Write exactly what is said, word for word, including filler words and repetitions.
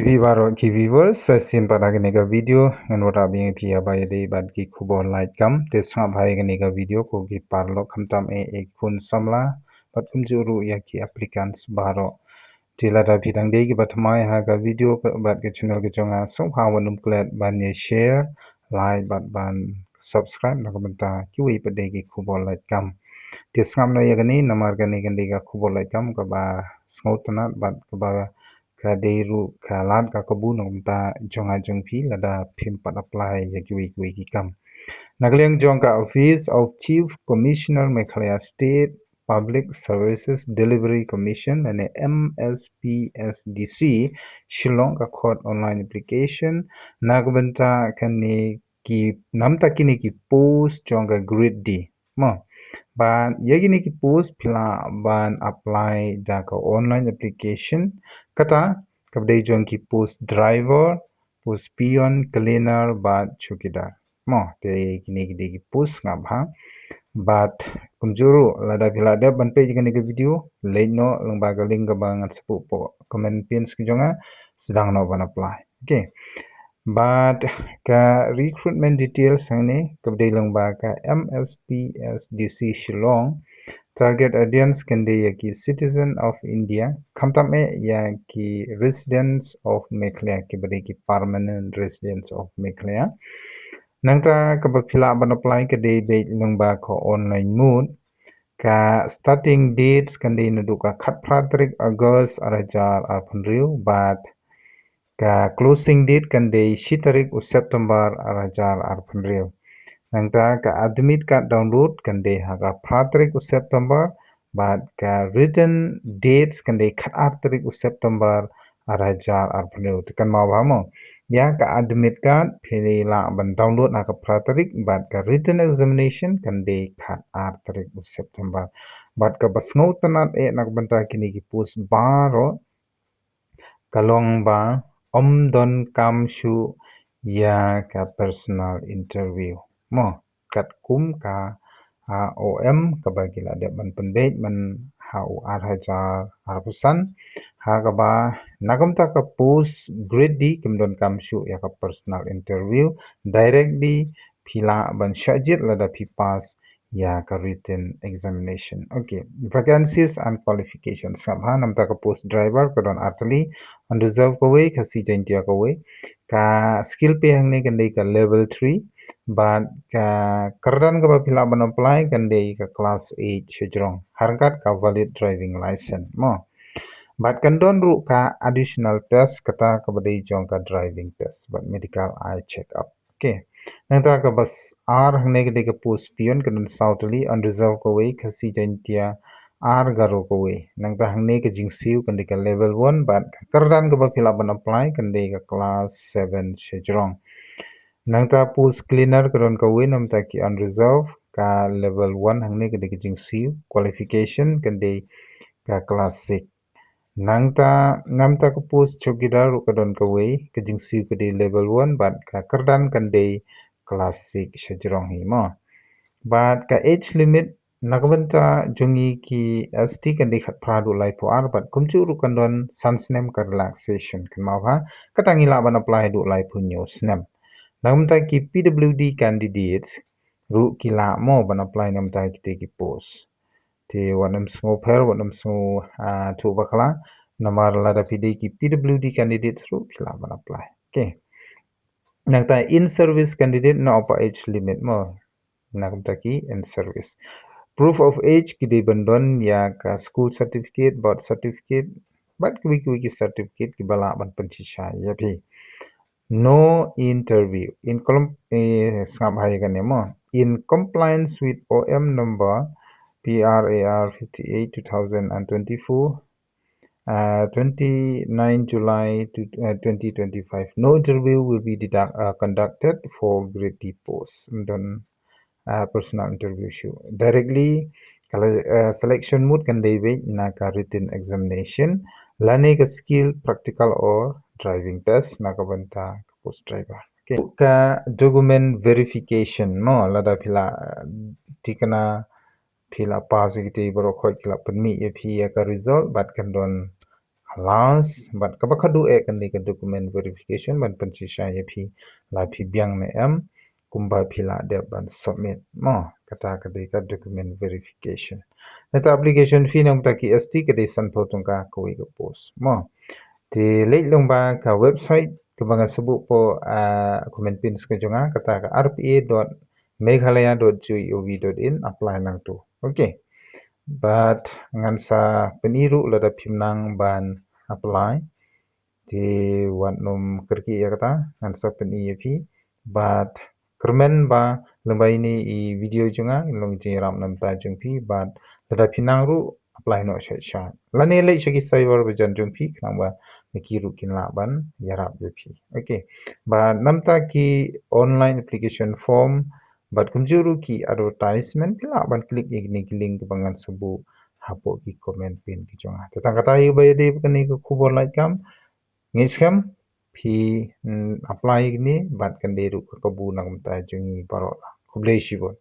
Phi baroh ki viewers, sa shisien pat ha kane ka video ngan wanrah biang ïa phi ïa ba ïadei bad ki khubor lait kam. Te sngap ha ïa kane ka video ko ki paralok, khamtam eh ïa ki khun samla bad kumjuh ruh ïa ki applicants baroh. Te lada phi dang dei kiba thymmai ha ka video ka, bad ka channel ka jong nga, sngewbha wat nym klet ban ïa share, like bad ban subscribe na ka bynta kiwei pat de ki khubor lait kam. Te sngap noh ïa kane, namar kane kan dei ka khubor lait kam kaba sngewtynnat bad kaba ka dei ruh ka lad ka kabu na ka bynta jong nga jong phi lada phim pat apply ïa kiwei kiwei ki kam. Na ka liang jong ka Office of Chief Commissioner Meghalaya State Public Services Delivery Commission lane M S P S D C Shillong ka khot online application na ka bynta kane ki, namta kine ki post jong ka grade D. Mo. Bad ïa kine ki post phi lah ban apply da ka online application. Kata kaba dei jong ki post driver, post peon, cleaner bad chowkidar. Mo, te kine ki dei ki post, sngap ha. Bad kumjuh ruh lada phi lah dep ban peit ïa kane ka video, leit noh lyngba ka link kaba ngan sa buh hapoh comment pin ka jong nga, sdang noh ban apply. Okay. Bad ka recruitment details hangne kaba dei lyngba ka M S P S D C Shillong. Target audience kan dei ïa ki citizen of India, khamtam eh ïa ki residents of Meghalaya, kiba dei ki permanent residents of Meghalaya. Nangta kaba phi lah ban apply ka dei beit lyngba ka online mode. Ka starting dates kan dei naduh ka khatphra tarik August arhajar arphew hynriew bad ka closing date kan dei shi tarik u September arhajar arphew hynriew. Nangta ka admit card download kan dei ha ka phra tarik u September bad ka written dates kan dei khatar tarik u September arhajar arphew hynriew. Te kynmaw bha mo, ïa ka admit card phi lah ban download ha ka phra tarik bad ka written examination kan dei khatar tarik u September. Bad kaba sngewtynnat eh na ka bynta kine ki post baroh ka long ba ym don kam shuh ïa ka personal interview. Mo, katkum ka, ah, O M kaba ki la dep ban pynbeit man ha u arhajar arphew san, ha kaba na ka bynta ka post grade D kim don kam shuh ïa ka personal interview, directly phi lah ban shah jied lada phi pass ïa ka written examination. Okay, vacancies and qualifications. Sngap ha, namta ka post driver ka don ar tylli, unreserved kawei, Khasi Jaintia kawei. Ka skill pay hangne kan dei ka level three, bad ka kyrdan kaba phi lah ban apply kan dei ka class eight shajrong, ha ryngkat ka valid driving license. Mo. Bad kan don ruh ka additional test, kata kaba dei jong ka driving test bad medical eye check up. Okay. Nangta kaba ar hangne ka dei ka post peon, ka don saw tylli, unreserved kawei, Khasi Jaintia ar, Garo kawei. Nangta hangne ka jingsiew kan dei ka level one bad ka kyrdan kaba phi lah ban apply kan dei ka class seven shajrong. Nangta post cleaner ka don kawei, namta ki unreserved, ka level one hangne ka dei ka jingsiew, qualification kan dei ka class six. Nangta, namta ka post chowkidar ruh ka don kawei, ka jingsiew ka dei level one bad ka kyrdan kan dei class six shajrong hi mo. Bad ka age limit na ka bynta jong ngi ki S T kan dei khatphra haduh laiphew ar bad kumjuh ruh kan don san snem ka relaxation, kynmaw ha, kata ngi lah ban apply haduh laiphew hynñiew snem. Na ka bynta ki P W D candidates ruh ki lah mo ban apply na ka bynta kita ki post. Te wat nym sngew pher, wat nym sngew, ah, thuh bakla. Namar lada phi dei ki P W D candidate ruh phi lah ban apply. Okay. Nangta in service candidate na opa age limit mo. Na ka bynta ki in service. Proof of age ki dei ban don ïa ka school certificate, birth certificate, bad kiwei kiwei ki certificate kiba lah ban pynshisha ïa phi. No interview. In column, eh, sngap ha ïa kane mo. In compliance with O M number P R A R fifty-eight two thousand and twenty-four, uh, twenty-nine July to, uh, twenty twenty-five. No interview will be deduct, uh, conducted for grade D post. Ym don, uh, personal interview shuh. Directly, ka le-, uh, selection mode kan dei beit na ka written examination lane ka skill practical or driving test na ka bynta ka post driver. Okay. Ka document verification mo, lada phi la, uh, thikna phi la pass ïa kita baroh khoit ki la pynmih ïa phi ïa ka result bad kan don allowance, bad kaba khadduh eh kane ka document verification ban pynshisha ïa phi la phi biang ne em, kumba phi la dep ban submit. Mo, kata ka dei ka document verification. Nangta application fee namar ki S T ka dei sanphew tyngka kawei ka post. Mo. Te leit lyngba ka website kaba ngan sa buh hapoh, ah, comment pin ka jong nga, kata ka R P A dot meghalaya dot gov dot in, apply nangtu. Okay. Bad ngan sa pyni ruh lada phim nang ban apply. Te wat nym kyrkieh ïa kata, ngan sa pyni ïa phi. Bad kyrmen ba lyngba ine i video jong nga, long jingïarap namar jong phi, bad lada phi nang ruh apply noh sha sha. Lane leit sha ki cyber bajan jong phi, khnang ba ki ruh kin lah ban ïarap ïa phi. Okay. Bad namar ki online application form, bad kumjuh ruh ki advertisement, phi lah ban click ïa kine ki link ba ngan sa buh hapoh ki comment pin ki jong nga. Te tang kata ïa ba ïadei bad kane ka khubor lait kam. Ngeit skhem phi, mm, apply ïa kine bad kan dei ruh ka kabu na ka bynta jong ngi baroh. Khublei shibun.